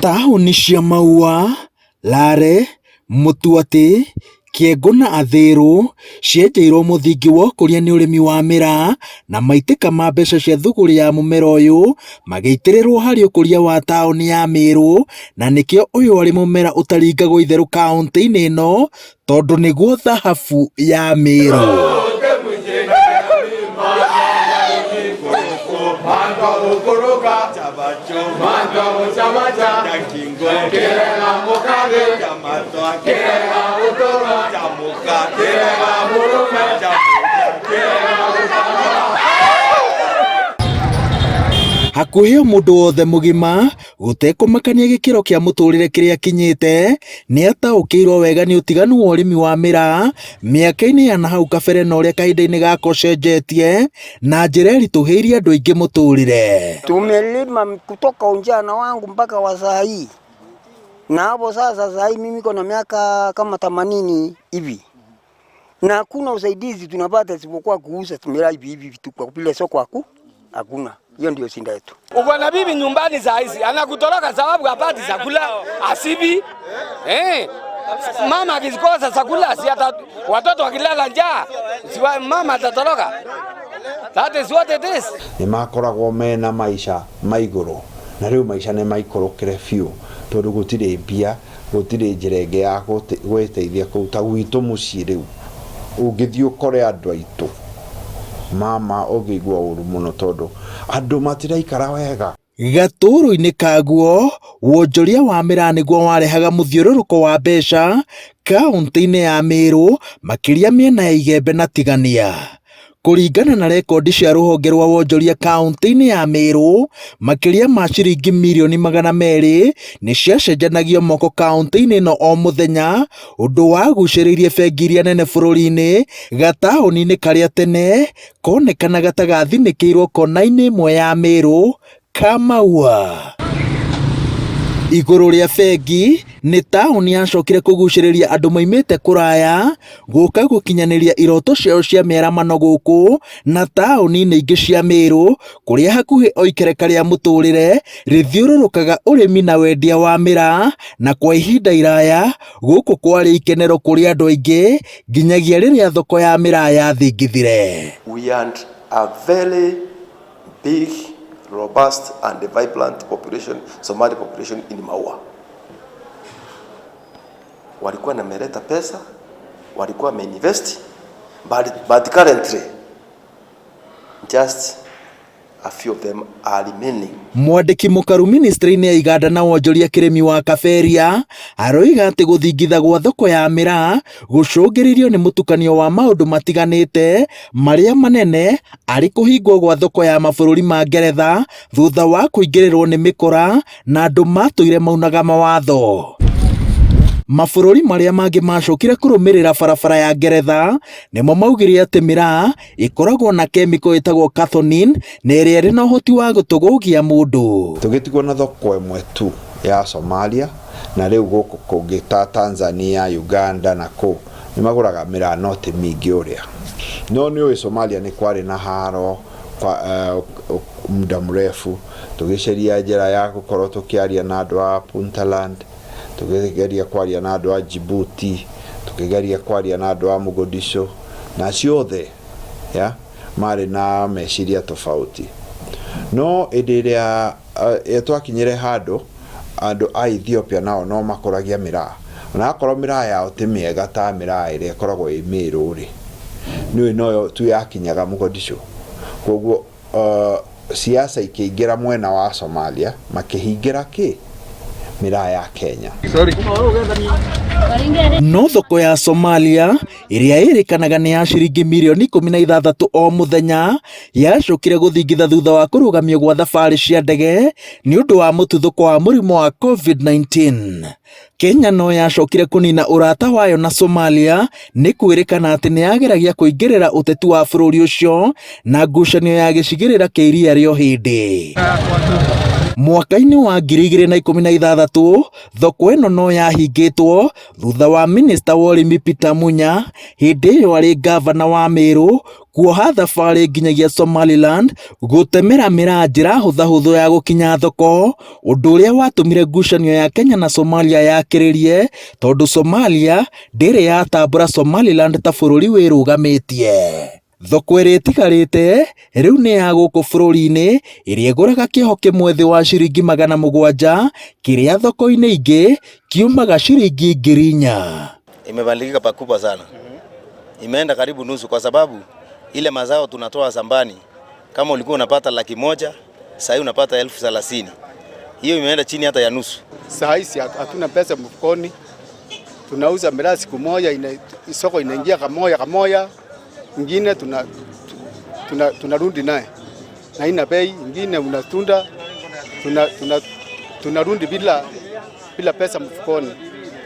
Taũni cia Maua, Lare, Mũtuatĩ, Kĩengũ na Athĩrũ cienjeirwo mũthingi wa ũkũria nĩ ũrĩmi wa mĩraa na maitĩka ma mbeca cia thũgũrĩ ya mũmera ũyũ magĩitĩrĩrwo harĩ ũkũria wa taũni ya Mĩrũ, na nĩkĩo ũyũ arĩ mũmera ũtaringagwo itherũ kauntĩ-inĩ ĩno tondũ nĩguo thahabu ya Mĩrũ. Hakuhĩ o mũndũ wothe mũgima gũtekũmakania gĩkĩro kĩa mũtũrĩre kĩrĩa akinyĩte, nĩataũkĩirwo wega nĩ ũtiganu wa ũrĩmi wa mĩraa mĩaka-inĩ ya nahau kabere na ũrĩa kahinda-inĩ gaka ũcenjetie na njĩra ĩritũhĩirie andũ aingĩ mũtũrĩre. Tumelima kutoka ujana wangu mpaka wa saa hii, na hapo sasa saa hii mimi niko na miaka kama 80 hivi, na hakuna usaidizi tunapata isipokuwa kuuza miraa hivi hivi vitu kwa vile soko hakuna. Hiyo ndio shida yetu. Uko na bibi nyumbani saa hizi anakutoroka sababu hapati chakula, asibi. Mama akikosa chakula si ata watoto wakilala njaa, si mama atatoroka. That is what it is. Nĩ makoragwo mena maica ma igũrũ na rĩu maica nĩ maikũrũkire biũ tondũ gũtirĩ mbia, gũtirĩ njĩra ĩngĩ ya gwĩteithia kũu ta gwitũ mũciĩ. Rĩu ũngĩthiĩ ũkore andũ aitũ mama ũngĩigua ũru mũno tondũ andũ matiraikara wega. Gatũũrũ-inĩ kaguo, wonjoria wa mĩraa nĩguo warehaga mũthiũrũrũko wa mbeca kauntĩ-inĩ ya Mĩrũ, makĩria mĩena ya Igembe na Tigania. Kũringana na rekondi cia rũhonge rwa wonjoria kauntĩ-inĩ ya Mĩrũ, makĩria ma ciringi mirioni 200 nĩ ciacenjanagio moko kauntĩ-inĩ ĩno o mũthenya, ũndũ wagucĩrĩirie bengi iria nene bũrũri-inĩ gataũni-inĩ karĩa tene konekanaga ta gathinĩkĩirwo kona-inĩ ĩmwe ya Mĩrũ ka Maua. Igũrũ rĩa bengi nĩ taũni yacokire kũgucĩrĩria andũ maimĩte kũraya gũka gũkinyanĩria iroto ciao cia mĩaramano gũkũ na taũni-inĩ ingĩ cia Mĩrũ kũrĩa hakuhĩ o ikereka rĩa mũtũrĩre rĩthiũrũrũkaga ũrĩmi na wendia wa mĩraa, na kwa ihinda iraya gũkũ kwarĩ ikenero kũrĩ andũ aingĩ nginyagia rĩrĩa thoko ya mĩraa yathingithire. We had a very big, robust and vibrant population, Somali population in Maua. Walikuwa wameleta pesa, walikuwa wameinvest, but currently just a few of them are remaining. Mwandĩki mũkaru ministry-inĩ ya iganda na wonjoria Kĩrĩmi wa Kaberia aroiga atĩ gũthingitha gwa thoko ya mĩraa gũcũngĩrĩirio nĩ mũtukanio wa maũndũ matiganĩte marĩa manene arĩ kũhingwo gwa thoko ya mabũrũri ma Ngeretha thutha wa kũingĩrĩrwo nĩ mĩkora na andũ matũire maunaga mawatho. Mabũrũri marĩa mangĩ macokire kũrũmĩrĩra barabara ya Ngeretha nĩmo maugire atĩ mĩraa ĩkoragwo na kemiko ĩtagwo cathinone na ĩrĩa ĩrĩ na ũhoti wa gũtũgũgia mũndũ. Tũgĩtigwo na thoko ĩmwe tu ya Somalia, na rĩu gũkũ kũngĩ ta Tanzania, Uganda na kũ nĩ magũraga mĩraa no ti mĩingĩ ũrĩa. No nĩ ũĩ Somalia nĩ kwarĩ na haro kwa muda mrefu, tũgĩcaria njĩra ya gũkorwo tũkĩaria na andũ a Puntland, tũkĩgeria kwaria na andũ a Djibouti, tũkĩgeria kwaria na andũ a Mogadishu, na acio othe ya marĩ na meciria tofauti. No hĩndĩ ĩrĩa twakinyire handũ andũ a Ethiopia nao no makũragia mĩraa, ona akorwo mĩraa yao ti mĩega ta mĩraa ĩrĩa ĩkoragwo ĩ Mĩrũ rĩ, nĩũĩ noyo tu yakinyaga Mogadishu. Koguo siasa ikĩingĩra mwena wa Somalia, makĩhingĩra kĩ mĩraa ya Kenya. No thoko ya Somalia ĩrĩa ĩrĩkanaga nĩ ya ciringi mirioni 16 o mũthenya yacokire gũthingitha thutha wa kũrũgamio gwa thabarĩ cia ndege nĩ ũndũ wa mũtuthũko wa mũrimũ wa COVID-19. Kenya no yacokire kũnina ũrata wayo na Somalia nĩ kwĩrĩkana atĩ nĩ yageragia kũingĩrĩra ũteti wa bũrũri ũcio na ngucanio ya gĩcigĩrĩra kĩa iria rĩa Ũhĩndĩ. Mwaka-inĩ wa 2016 thoko ĩno no yahingĩtwo thutha wa minista wa ũrĩmi Peter Munya hĩndĩ ĩyo arĩ ngavana wa Meru kuoha thabarĩ nginyagia Somaliland gũtemera mĩraa njĩra hũthahũthũ ya gũkinya thoko, ũndũ ũrĩa watũmire ngucanio ya Kenya na Somalia yakĩrĩrie tondũ Somalia ndĩrĩ yatambũra Somaliland ta bũrũri wĩrũgamĩtie. Thoko ĩrĩa ĩtigarĩte rĩu nĩ ya gũkũ bũrũri-inĩ ĩrĩa ĩgũraga kĩoho kĩmwe thĩ wa ciringi 700 kĩrĩa thoko-inĩ ingĩ kiumaga ciringi 4,000. Imebadilika pakubwa sana, imeenda karibu nusu, kwa sababu ile mazao tunatoa shambani, kama ulikuwa unapata 100,000 sasa unapata 30,000. Hiyo imeenda chini hata ya nusu. Saa hizi hatuna pesa mfukoni, tunauza miraa siku moja soko inaingia kamoya kamoya, ingine tunarudi naye na ina bei, ingine unatunda tunarudi bila pesa mfukoni.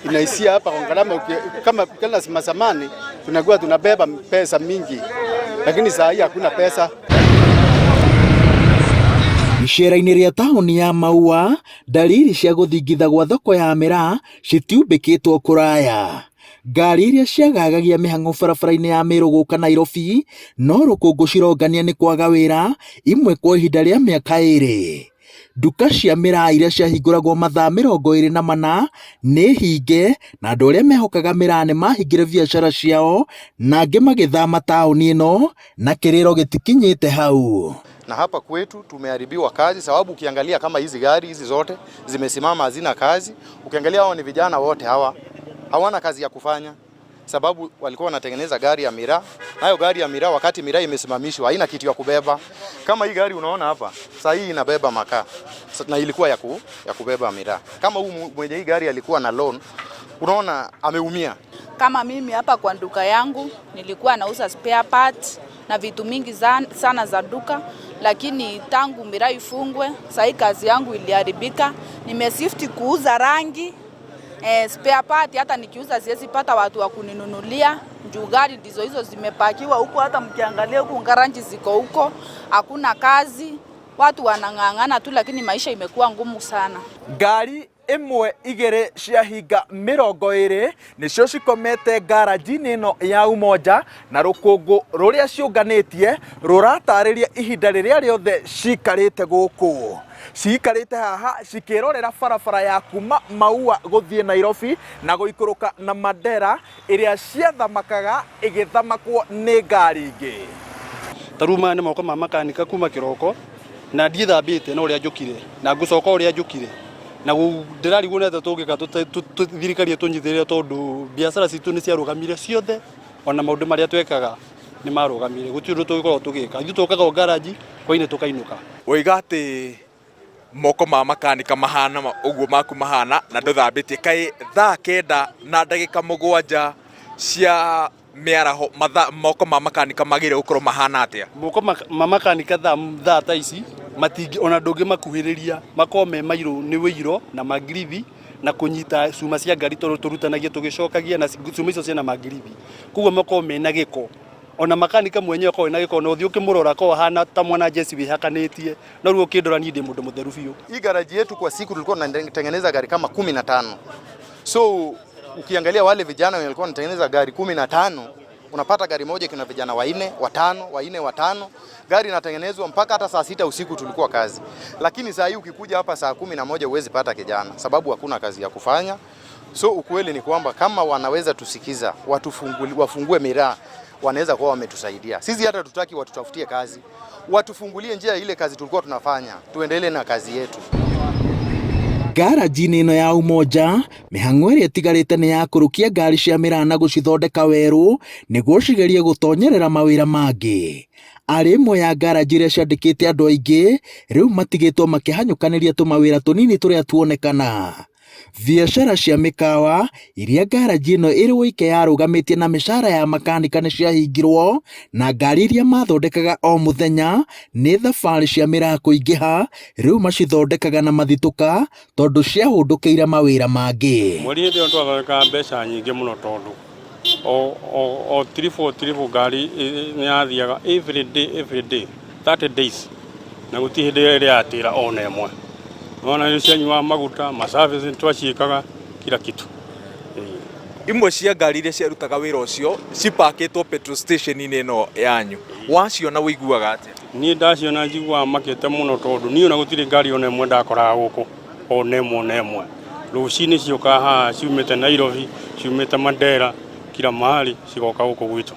Inaishia hapa kwa gharama. Kama kama zamani tunakuwa tunabeba pesa mingi, lakini saa hii hakuna pesa. Icera-inĩ rĩa taũni ya Maua, ndariri cia gũthingitha gwa thoko ya mĩraa citiumbĩkĩtwo kũraya. Ngari iria ciagagagia mĩhang'o barabara-inĩ ya Meru gũka Nairobi no rũkũngũ cirongania nĩ kwaga wĩra, imwe kwa ihinda rĩa mĩaka 2. Nduka cia mĩraa iria ciahingũragwo mathaa 24 nĩ hinge na andũ arĩa mehokaga mĩraa nĩ mahingire biacara ciao na angĩ magĩthama taũni ĩno na kĩrĩro gĩtikinyĩte hau. Na hapa kwetu tumeharibiwa kazi, sababu ukiangalia kama hizi gari hizi zote zimesimama hazina kazi. Ukiangalia hao ni vijana wote hawa hawana kazi ya kufanya, sababu walikuwa wanatengeneza gari ya miraa, nayo gari ya miraa wakati miraa imesimamishwa haina kitu ya kubeba. Kama hii gari unaona hapa sasa, hii inabeba makaa na ilikuwa ya kubeba miraa. Kama huu mwenye hii gari alikuwa na loan, unaona ameumia. Kama mimi hapa kwa duka yangu nilikuwa nauza spare parts na vitu mingi sana za duka, lakini tangu miraa ifungwe sasa kazi yangu iliharibika. Nimeshift kuuza rangi, spare part hata nikiuza siwezi pata watu wa kuninunulia. Juu gari ndizo hizo zimepakiwa huko, hata mkiangalia huku ngaranji ziko huko, hakuna kazi, watu wanang'ang'ana tu, lakini maisha imekuwa ngumu sana. Ngari ĩmwe igĩrĩ cia hinga 20 nĩcio cikomete ngaraji-inĩ ĩno ya Umoja na rũkũngũ rũrĩa ciũnganĩtie rũratarĩria ihinda rĩrĩa rĩothe cikarĩte gũkũ. Ciikarĩte haha cikĩrorera barabara ya kuma Maua gũthiĩ Nairobi na gũikũrũka na Mandera ĩrĩa ciathamakaga ĩgĩthamakwo nĩ ngari ingĩ. Ta rĩu maya nĩ moko ma makanika kuma kĩroko na ndiĩthambĩte na ũrĩa njũkire na ngũcoka ũrĩa njũkire na ndĩrarigwo nĩ atĩa tũngĩka thirikari ĩtũnyitĩrĩre tondũ biacara citũ nĩ ciarũgamire ciothe, ona maũndũ marĩa twekaga nĩ marũgamire, gũtirĩ ũndũ tũngĩkorwo tũgĩka. Ithuĩ tũkaga o ngaraji hwainĩ tũkainũka. Woiga atĩ moko ma makanika mahana ũguo maku mahana na ndũthambĩtie, kaĩ thaa 9:07 cia mĩaraho moko ma makanika magĩrĩire gũkorwo mahana atĩa? Moko ma makanika thaa ta ici matingĩ ona ndũngĩmakuhĩrĩria, makorwo me mairũ nĩ wĩiro na mangirithi na kũnyita cuma cia ngari tondũ tũrutanagia tũgĩcokagia na cuma icio ciĩna mangirithi, koguo makorwo mena gĩko. Ona makanika mwenyewe akorwo ena gĩko na ũthiĩ ũkĩmũrora akorwo ahana ta mwana jeci wĩhakanĩtie, no rĩu ũkĩndora niĩ ndĩ mũndũ mũtheru biũ. Hii garaji yetu kwa siku tulikuwa tunatengeneza gari kama 15. So ukiangalia wale vijana wenye walikuwa wanatengeneza gari 15, unapata gari moja kuna vijana 4, 5, 4, 5. Gari inatengenezwa mpaka hata saa 6 usiku tulikuwa kazi. Lakini saa hii ukikuja hapa saa 11 huwezi pata kijana sababu hakuna kazi ya kufanya. So ukweli ni kwamba kama wanaweza tusikiza, wafungue miraa, wanaweza kuwa wametusaidia. Sisi hata tutaki watutafutie kazi, watufungulie njia ile kazi tulikuwa tunafanya, tuendelee na kazi yetu. Ngaraji-inĩ ĩno ya Umoja mĩhang'o ĩrĩa ĩtigarĩte nĩ ya kũrũkia ngari cia mĩraa na gũcithondeka werũ nĩguo cigerie gũtonyerera mawĩra mangĩ. Arĩ ĩmwe ya ngaraji iria ciandĩkĩte andũ aingĩ rĩu matigĩtwo makĩhanyũkanĩria tũmawĩra tũnini tũrĩa tuonekana. Biacara cia mĩkawa iria ngaraji ĩno ĩrĩ wike yarũgamĩtie na mĩcara ya makanika nĩ ciahingirwo na ngari iria mathondekaga o mũthenya nĩ thabarĩ cia mĩraa kũingĩha rĩu macithondekaga na mathitũka tondũ ciahũndũkĩire mawĩra mangĩ. Mweri hĩndĩ ĩyo twathondekaga mbeca nyingĩ mũno tondũ o 3 4 3 ngari nĩ yathiaga every day every day 30 days na gũtirĩ hĩndĩ ĩrĩa yatĩra ona ĩmwe. Ona nĩ cianyuaga maguta, ma service nĩ twaciĩkaga kila kitu. Imwe cia ngari iria ciarutaga wĩra ũcio cipakĩtwo petrol station-inĩ ĩno yanyu. Waciona ũiguaga atĩa? Niĩ ndaciona njiguaga makĩte mũno tondũ niĩ ona gũtirĩ ngari ona ĩmwe ndakoraga gũkũ ona ĩmwe ona ĩmwe. Rũcinĩ ciũkaga haha ciumĩte Nairobi, ciumĩte Mandera, kila mahali cigoka gũkũ gwitũ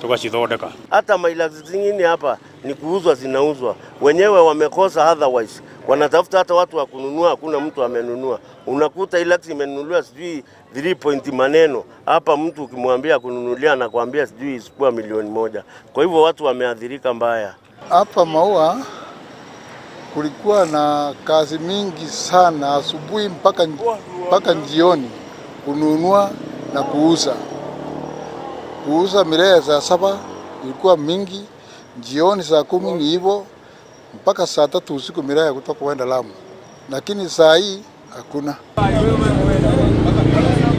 tũgacithondeka. Hata maHilux zingine hapa ni kuuzwa zinauzwa, wenyewe wamekosa, otherwise wanatafuta hata watu wa kununua, hakuna mtu amenunua. Unakuta Hilux imenunuliwa sijui 3 point maneno hapa, mtu ukimwambia kununulia anakuambia sijui isikuwa milioni 1. Kwa hivyo watu wameathirika mbaya. Hapa Maua kulikuwa na kazi mingi sana asubuhi mpaka jioni, kununua na kuuza. Kuuza miraa saa 7 ilikuwa mingi, jioni saa 10 ni hivyo mpaka saa 3 usiku miraa ya kutoka kwenda Lamu, lakini saa hii hakuna.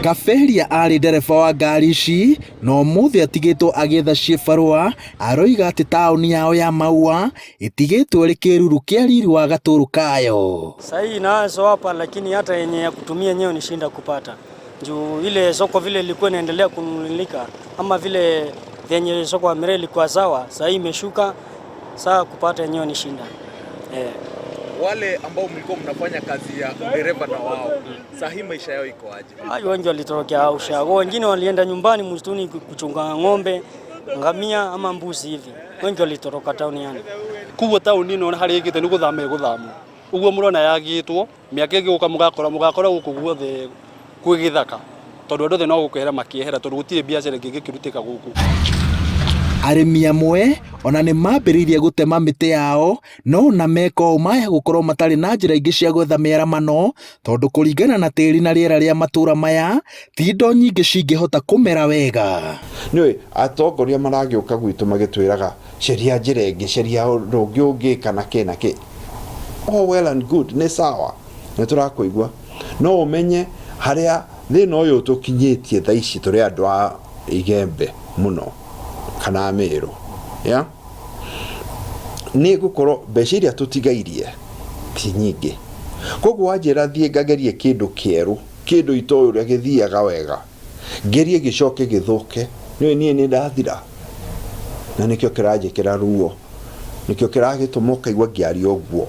Kaberia arĩ ndereba wa ngari ici na ũmũthĩ atigĩtwo agĩetha cibarũa. Aroiga atĩ taũni yao ya Maua ĩtigĩtwo ĩrĩ kĩruru kĩa riri wa gatũrũ kayo. Sahii nazo hapa, lakini hata yenye ya kutumia yenyewe ni shinda kupata juu ile soko vile ilikuwa inaendelea kununulika ama vile vyenye soko ya miraa ilikuwa sawa, sahii imeshuka, saa kupata yenyewe ni shinda eh. Wale ambao mlikuwa mnafanya kazi ya udereva na wao, saa hii maisha yao iko aje? Hayo wengi walitorokea ushago, wengine walienda nyumbani msituni kuchunga ng'ombe, ngamia ama mbuzi hivi, wengi walitoroka tauni yani. Koguo taũni ĩno harĩa ĩgĩte nĩ gũthama ĩgũthamwo ũguo mũrona yagĩtwo mĩaka ĩngĩ gũka mũgakora gũkũ guothe kwĩ gĩthaka tondũ andũ othe no gũkwehera makĩehera tondũ gũtirĩ biacara ĩngĩ ĩngĩkĩrutĩka gũkũ. Arĩmi amwe ona nĩ mambĩrĩirie gũtema mĩtĩ yao, no ona meka ũũ maya gũkorwo matarĩ na njĩra ingĩ cia gwetha mĩaramano tondũ kũringana na tĩri na rĩera rĩa matũra maya ti indo nyingĩ cingĩhota kũmera wega. Nĩũĩ atongoria maragĩũka gwitũ magĩtwĩraga caria njĩra ĩngĩ, caria ũndũ ũngĩ ũngĩka na kĩ na kĩ. All well and good, nĩ sawa, nĩ tũrakũigua, no ũmenye harĩa thĩna ũyũ tũkinyĩtie thaa ici tũrĩ andũ a Igembe mũno kana Meru, yeah? Nĩ gũkorwo mbeca iria tũtigairie ti nyingĩ, koguo wanjĩra thiĩ ngagerie kĩndũ kĩerũ, kĩndũ itoĩ ũrĩa gĩthiaga wega, ngerie gĩcoke gĩthũke, nĩũĩ niĩ nĩ ndathira, na nĩkĩo kĩranjĩkĩra ruo, nĩkĩo kĩragĩtũma ũkaigua ngĩaria ũguo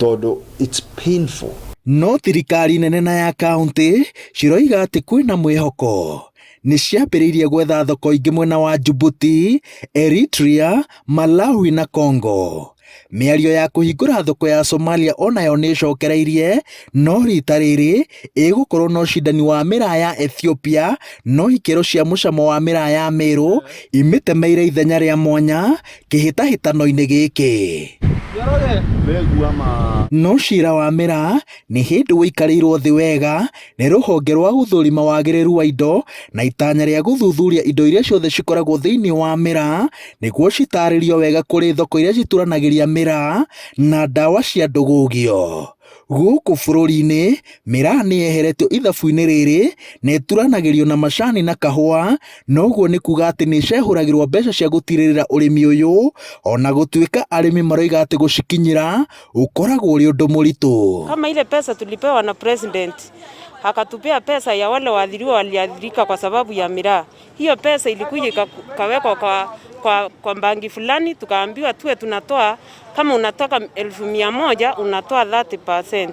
tondũ it's painful. No thirikari nene na ya kaunti ciroiga atĩ kwĩna mwĩhoko. Nĩ ciambĩrĩirie gwetha thoko ingĩ mwena wa Djibouti, Eritrea, Malawi na Congo. Mĩario ya kũhingũra thoko ya Somalia onayo nĩ ĩcokereirie, no rita rĩrĩ ĩgũkorwo na ũcindani wa mĩraa ya Ethiopia, no ikĩro cia mũcamo wa mĩraa ya Meru imĩtemeire ithenya rĩa mwanya kĩhĩtahĩtano-inĩ gĩkĩ. No cira wa mĩraa nĩ hĩndĩ ũikarĩirwo thĩ wega nĩ rũhonge rwa gũthũrima wagĩrĩru wa indo na itanya rĩa gũthuthuria indo iria ciothe cikoragwo thĩinĩ wa mĩraa nĩguo citarĩrio wega kũrĩ thoko iria cituranagĩria mĩraa na ndawa cia ndũgũgio. Gũkũ bũrũri-inĩ mĩraa nĩ yeheretio ithabu-inĩ rĩrĩ na ĩturanagĩrio na macani na kahũa, noguo nĩ kuga atĩ nĩ icehũragĩrwo mbeca cia gũtirĩrĩra ũrĩmi ũyũ, ona gũtuĩka arĩmi maroiga atĩ gũcikinyĩra ũkoragwo ũrĩ ũndũ mũritũ. Kama ile pesa tulipewa na president, akatupea pesa ya wale waathiriwa waliathirika kwa sababu ya miraa. Hiyo pesa ilikuja ikawekwa kwa banki fulani, tukaambiwa tuwe tunatoa, kama unataka 100,000 unatoa 30%.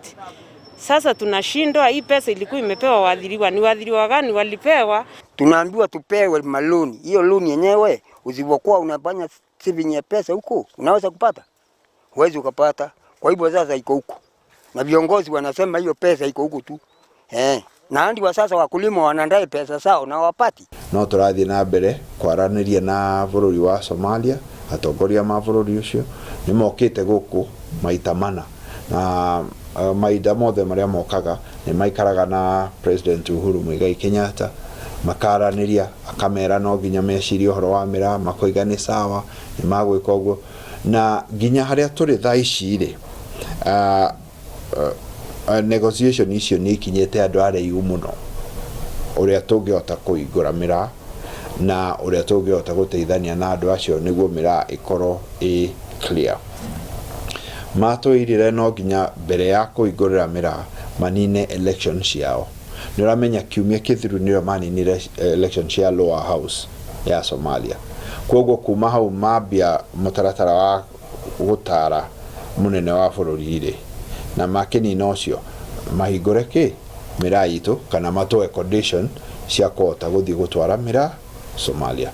Sasa tunashindwa, hii pesa ilikuwa imepewa waathiriwa, ni waathiriwa gani walipewa? Tunaambiwa tupewe maloni. Hiyo loan yenyewe usipokuwa unafanya saving ya pesa huko, unaweza kupata? Huwezi ukapata. Kwa hivyo sasa iko huko, na viongozi wanasema hiyo pesa iko huko tu eh. Na hadi wa sasa wakulima wanadai pesa zao na wapati. No tũrathiĩ na mbere kwaranĩria na bũrũri wa Somalia. Atongoria ma bũrũri ũcio nĩ mokĩte gũkũ maita mana, na mahinda mothe marĩa mokaga nĩ maikaraga na President Uhuru Muigai Kenyatta, makaranĩria, akamera no nginya mecirie ũhoro wa mĩraa, makoiga nĩ sawa, nĩ magwĩka ũguo. Na nginya harĩa tũrĩ thaa ici rĩ, negotiation icio nĩ ikinyĩte andũ araihu mũno ũrĩa tũngĩhota kũhingũra mĩraa na ũrĩa tũngĩhota gũteithania na andũ acio nĩguo mĩraa ĩkorwo ĩ clear. Matwĩrire no nginya mbere ya kũhingũrĩra mĩraa manine election ciao. Nĩ ũramenya kiumia kĩthiru nĩrĩo maninire election cia lower house ya Somalia. Kwoguo kuma hau mambia mũtaratara wa gũtara mũnene wa bũrũri rĩ, na makĩnina ũcio mahingũre kĩ mĩraa itũ kana matũhe condition cia kũhota gũthiĩ gũtwara mĩraa Somalia.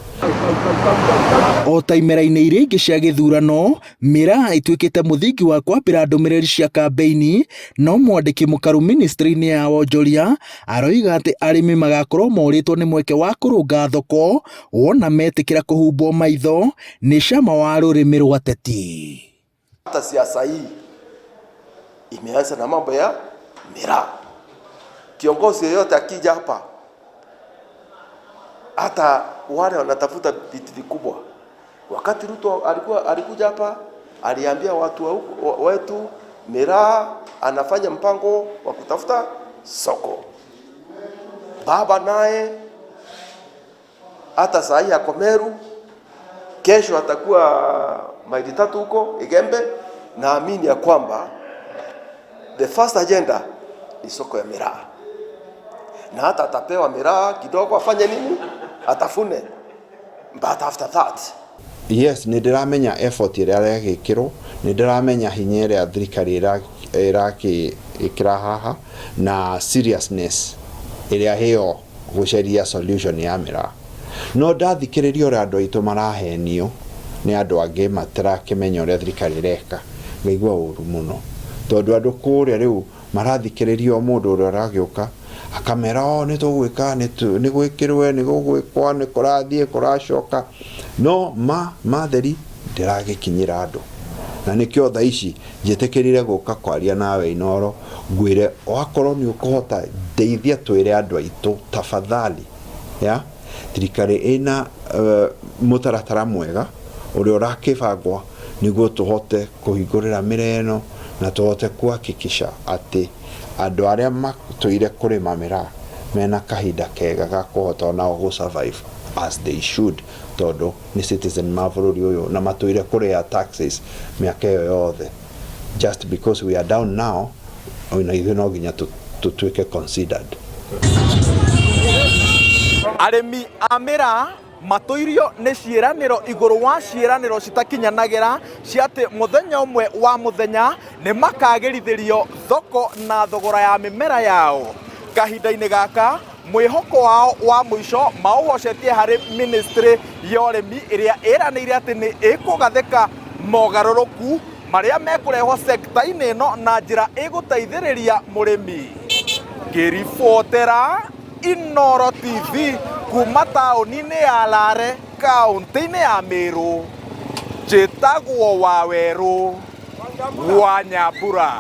O ta imera-inĩ iria ingĩ cia gĩthurano, mĩraa ĩtuĩkĩte mũthingi wa kwambĩra ndũmĩrĩri cia kambĩini, no mwandĩki mũkaru ministry-inĩ ya wonjoria aroiga atĩ arĩmi magakorwo morĩtwo nĩ mweke wa kũrũnga thoko wona metĩkĩra kũhumbwo maitho nĩ cama wa rũrĩmĩ rwa teti. Hata siasa hii imeanza na mambo ya miraa. Kiongozi yeyote akija hapa, hata wale wanatafuta viti vikubwa. Wakati Ruto alikuwa alikuja hapa, aliambia watu wa huku- wetu miraa, anafanya mpango wa kutafuta soko. Baba naye hata saa hii ako Meru, kesho atakuwa maili tatu huko Igembe. Naamini ya kwamba the first agenda ni soko ya miraa, na hata atapewa miraa kidogo afanye nini, atafune, but after that Yes, nĩ ndĩramenya effort ĩrĩa ĩragĩkĩrwo, nĩ ndĩramenya hinya ĩrĩa thirikari ĩrakĩĩkĩra haha na seriousness ĩrĩa ĩyo gũcaria solution ya mĩraa. No ndathikĩrĩria ũrĩa andũ aitũ marahenio nĩ andũ angĩ matarakĩmenya ũrĩa thirikari ĩreka, ngaigua ũru mũno, tondũ andũ kũrĩa rĩu marathikĩrĩria o mũndũ ũrĩa ũragĩũka akamera o nĩ tũgwĩka, nĩ gwĩkĩrwe, nĩ gũgwĩkwa, nĩ kũrathiĩ kũracoka, no ma matheri ndĩragĩkinyĩra andũ. Na nĩkĩo thaa ici njĩtĩkĩrire gũka kwaria nawe Inooro, ngwĩre wakorwo nĩ ũkũhota ndeithia twĩre andũ aitũ tafadhali, ya thirikari ĩna mũtaratara mwega ũrĩa ũrakĩbangwa nĩguo tũhote kũhingũrĩra mĩraa ĩno na tũhote kuhakikisha atĩ andũ arĩa matũire kũrĩma mĩraa mena kahinda kega ga kũhota onao gũ survive as they should, tondũ nĩ citizen ma bũrũri ũyũ na matũire kũrĩa taxes mĩaka ĩyo yothe. Just because we are down now, ona ithuĩ no nginya tũtuĩke considered. Arĩmi a mĩraa matũirio nĩ ciĩranĩro igũrũ wa ciĩranĩro citakinyanagĩra cia atĩ mũthenya ũmwe wa mũthenya nĩ makagĩrithĩrio thoko na thogora ya mĩmera yao. Kahinda-inĩ gaka mwĩhoko wao wa mũico maũhocetie harĩ ministry ya ũrĩmi ĩrĩa ĩranĩire atĩ nĩ ĩkũgathĩka mogarũrũku marĩa mekũrehwo sekta-inĩ ĩno na njĩra ĩgũteithĩrĩria mũrĩmi. Ngĩribotera Inooro TV kuma taũni-inĩ ya Lare kaũntĩ-inĩ ya Meru, njĩtagwo Wawerũ wa Nyambura.